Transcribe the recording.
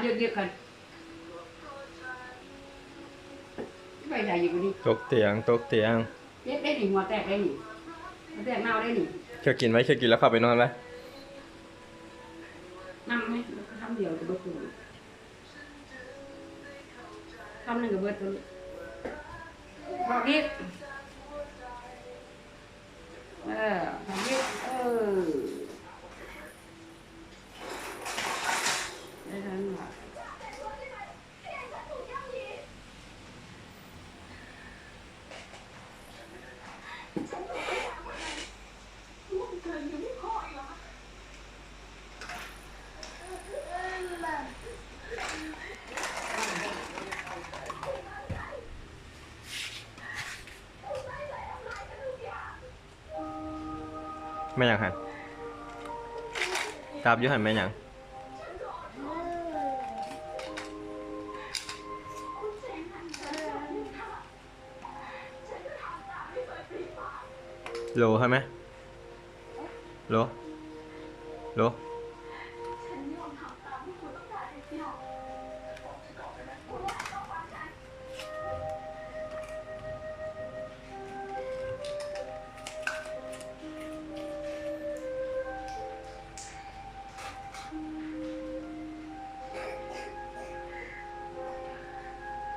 ເຍອະໆ ກັນ ໄປໃສຢູ່ນີ້? ຕົກຕຽງ ຕົກຕຽງ. ເຈັບໄດ້ນີ້ ຫົວແຕກໄດ້ນີ້ ຫົວແຕກເນົ່າໄດ້ນີ້. ເຈົ້າກິນໄວ້ ເຈົ້າກິນແລ້ວເຂົ້າໄປນອນໄວ້. ນຳໃຫ້ຄຳດຽວກໍເບິດໂຕ ຄຳໜຶ່ງກໍເບິດໂຕ. ບອກອີກ ເອີ ບອກອີກ ເອີ ໄດ້ທັນລະ. ແມ່ນຫຍັງຫັ້ນ? ຈັບຢູ່ຫັ້ນແມ່ນຫຍັງ? ໂຫຼໃຫ້ແມ່ ໂຫຼ ໂຫຼ.